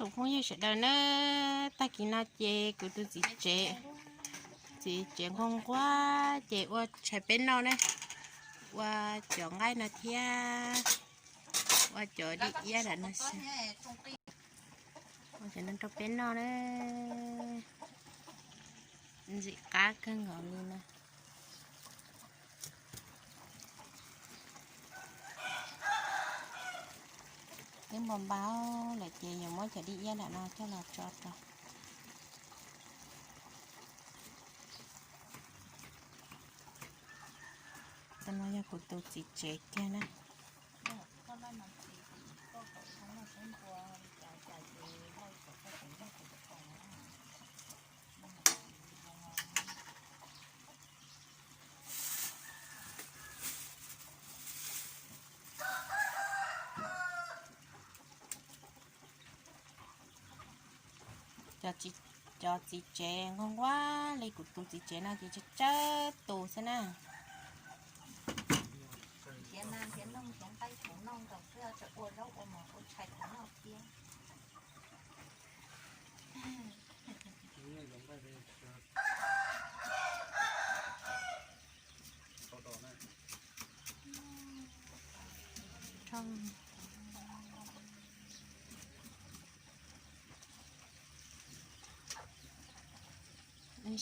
Tsoom phooj ywg sawv daws na, tag kis no ces kuv tus txiv tsev, txiv tsev nquag nquag ces ua tshais peb noj na, ua cov nqaij no thiab ua cov dib iab lam no xwb. Ua cov no rau peb noj na, ntxim qab kawg nkaus li na. Twb npau npau lawm ces yuav muab cov dib iab lam no coj los tso rau. Tus no yog kuv tus txiv tsev kiag na. Cov txiv tsev nquag nquag li kuv tus txiv tsev no ces tsawg tsawg tus xwb na.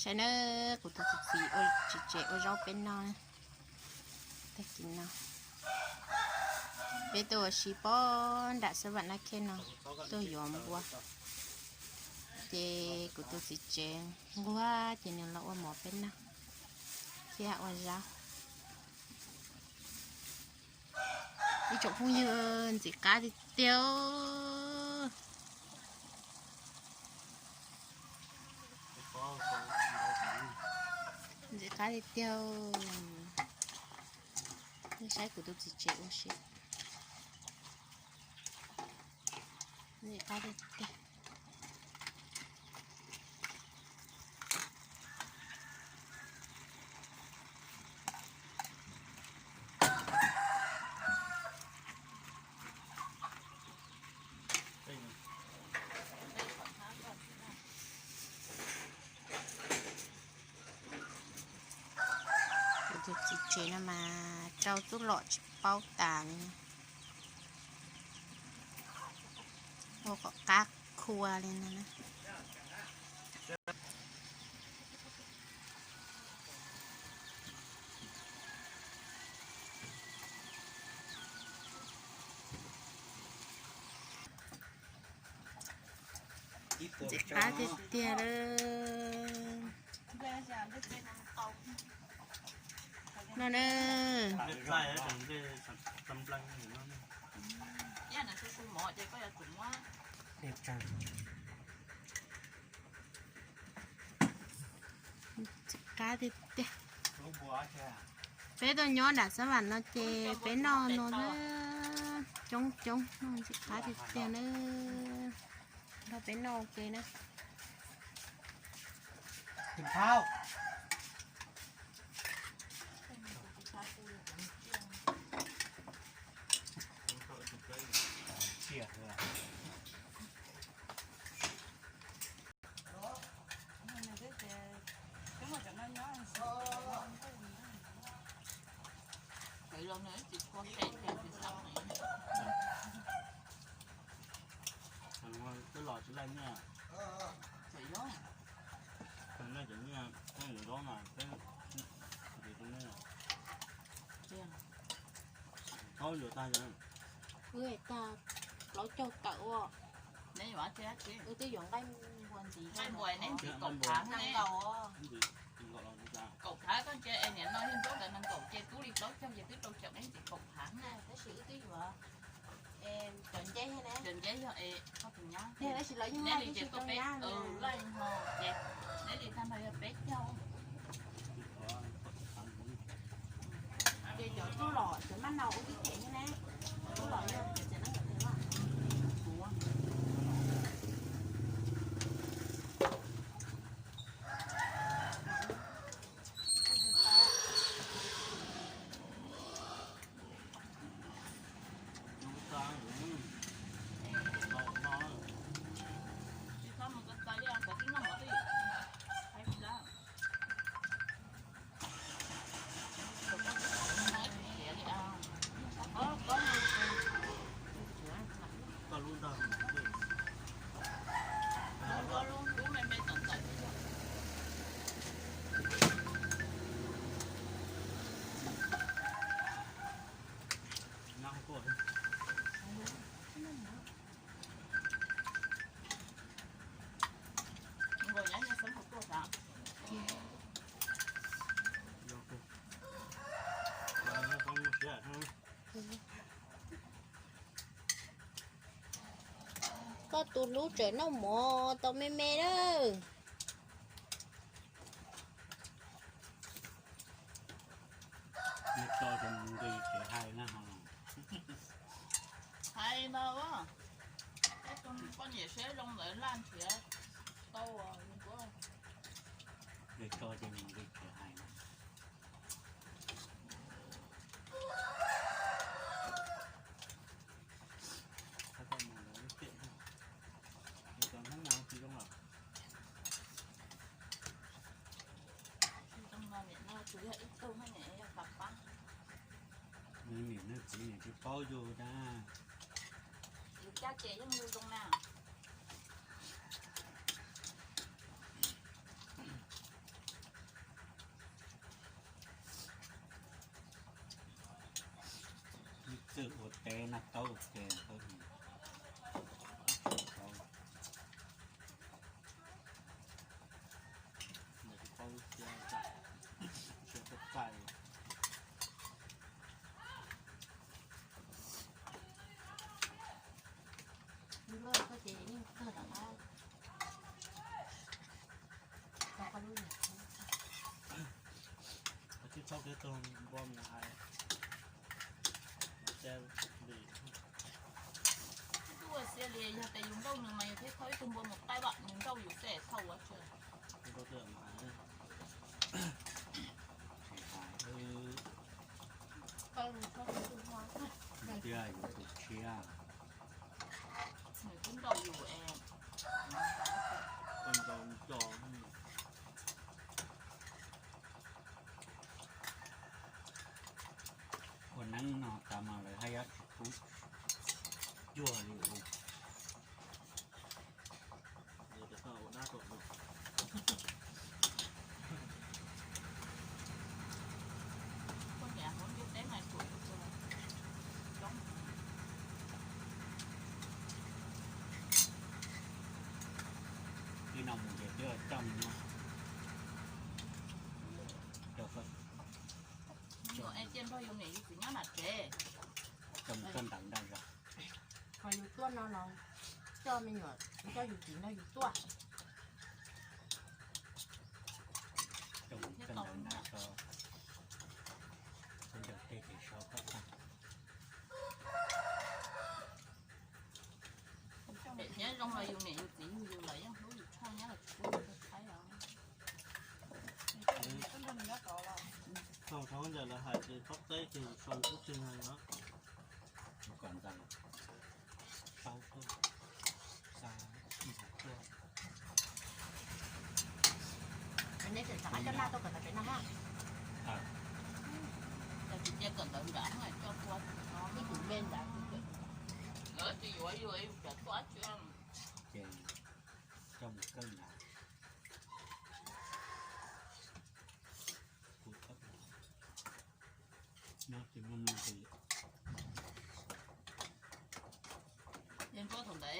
Saib na, kuv tus txiv txiv ua txiv tsev ua zaub peb noj. Tag kis no peb tuaj ua si pem nram xab vam nab khej no, tuaj yuav npua. Ces kuv tus txiv tsev nquag ces nws los ua mov peb noj thiab ua zaub. Ib tsoom phooj ywg, ntxim qab tiag tiag. Ntxim qab tiag tiag. Nej saib kuv tus txiv tsev ua si. Ntxim qab tiag tiag. Kuv tus txiv tsev no mas rau tub lom tsis paub tas li, ua kom qab khua li no na. Ntxim qab tiag tiag lawm. No na. Ntxim qab tiag tiag. Peb tuaj nyob nram xab vam no ces peb noj no na, coob coob no ntxim qab tiag tiag na. Nrog peb noj ua ke na. Twb los tsis laij nyiaj. Laij cov nyiaj, nyiaj yuav zaub mas peb, zaub yuav tag, tag plaub caug tawm ua. Wb twb yuav nqaij npua ntxiv, nqaij npua neb ntxiv kaum phav na. Kaum phav koj ntsia es niam no yog nraub ntawd nees nkaum ces kub li plaub caug ces twb rau caum neb ntxiv kaum phav na. Tab sis wb twb yuav cov nceb na, cov nceb yog es koj tus nyab tab sis los yeej neb li ces koj peb, laij ho ces neb li tag nrho yog peb caug. Ces cov tub lom cov maj nau ua tib them thiab ne, tub lom yog cov txiv neeb ntawm tes loj. Tus hlub tseem noj mov tau me me lawm. Neb tso ces mus nqis tsev hais na ho. Hais mas, poj niam siab zoo ntawd laj nrhiav tau. Neb tso ces mus nqis tsev hais na. Niam txiv niam tsis paub yus na. Yus caj ces yeej yus zoo na. Ib txwm ua teb noj taub ua ke, tsis paub lub txiab txaij, tsis paub txaij. Koj ces yeej kawg tom qab. Tsis txhob kev tug npua mus hais. Tub ua xiab li, yog tias yus nrauj nws mas yus thiaj thauj ib tug npua mus Taiwan, nws nrauj yus xwb thauj ua tsi. Tiag yus tus tshiab. Nws twb nrauj yus es. Ua neeb no tas mas lawv haj yam tsis pub cuag li. Ib no mus ces twb coj mus no. Cia nrog yus niam yus txiv nyob nram tsev. Coj mus coj ntawv nrog zog. Ho yus tuaj no los coj me nyuam, coj yus txiv nrog yus tuaj. Coj mus coj ntawv nrog zog. Kuv ncaws teg ces sau koj tag. Nyob zoo los yus niam yus txiv yug yus lawm yeej hlub yus tshaj nyob los tsis pub yus thaib os. Thaum thaum ntawd lawv hais tias txhob teb ces yus sau ntawv twg no. Kom ntawd sau tuaj, xa ntawv tuaj. Neb tseem rov qab coj naj tuaj kom ntawv pem no ha. Tsis cia kom ntawv nram coj tuaj. Ib tus me ntawd lawv tsis yuav yus, yus cov tuaj tsis. Ces coj mus kawg nkaus. Kuv tsis muaj nuj nqis. Yog Ntsuab thaum ntawd,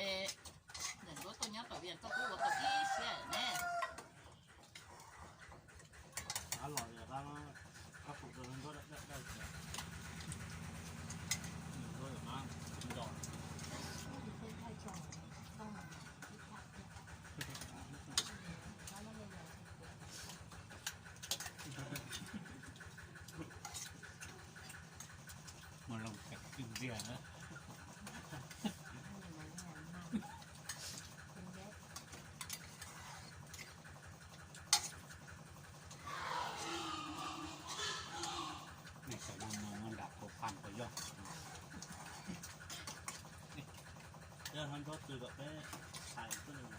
yog Ntsuab tuaj nyob tom Vias Koj twb ua tau ib siab ne. Qab los yog qab, qab pum rau Ntsuab dawj dawj tias, Ntsuab yog qab nco. Mus loo tseem twj ntiag na. Nej xav muaj muaj nram kuv phaj puas yog? Yog Ntsuab txwv kom peb hais xwb.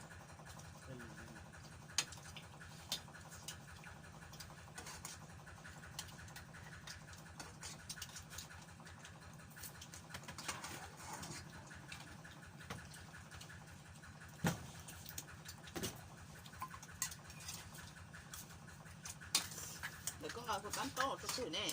Ntawm koj nqa kua kab ntaub rau twg ne?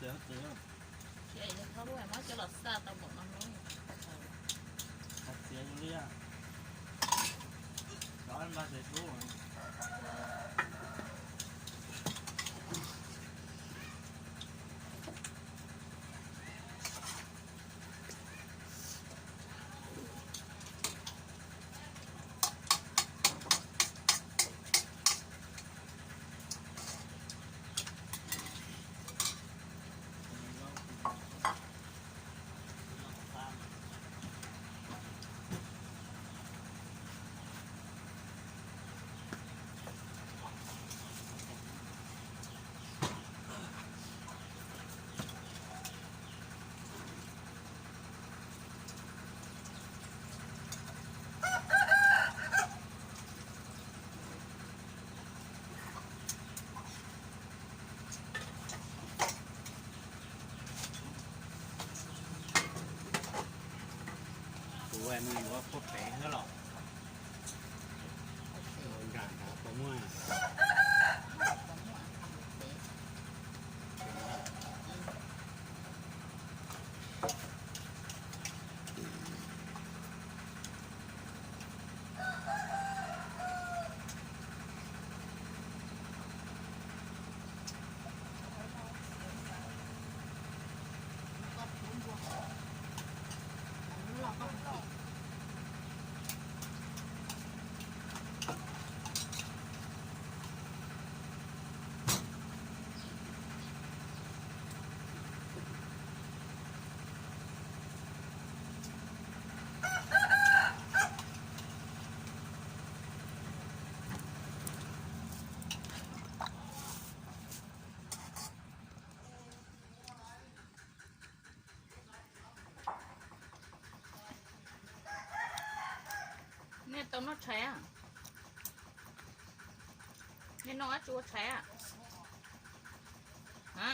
Txiav, txiav, muab coj los xa tau npaum no hnub. Txiav li, cov npaj txiav hlub. Kuv nws yuav puag pem xwb los? Nram nrad puas muaj? Nej tau noj tshais a? Nej noj dab tsi ua tshais a?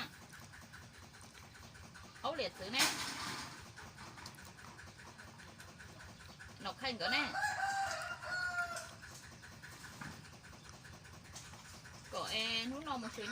Aub Liam Txwv ne, Nom Khaij nkawd ne, kom es hnub no mus tsev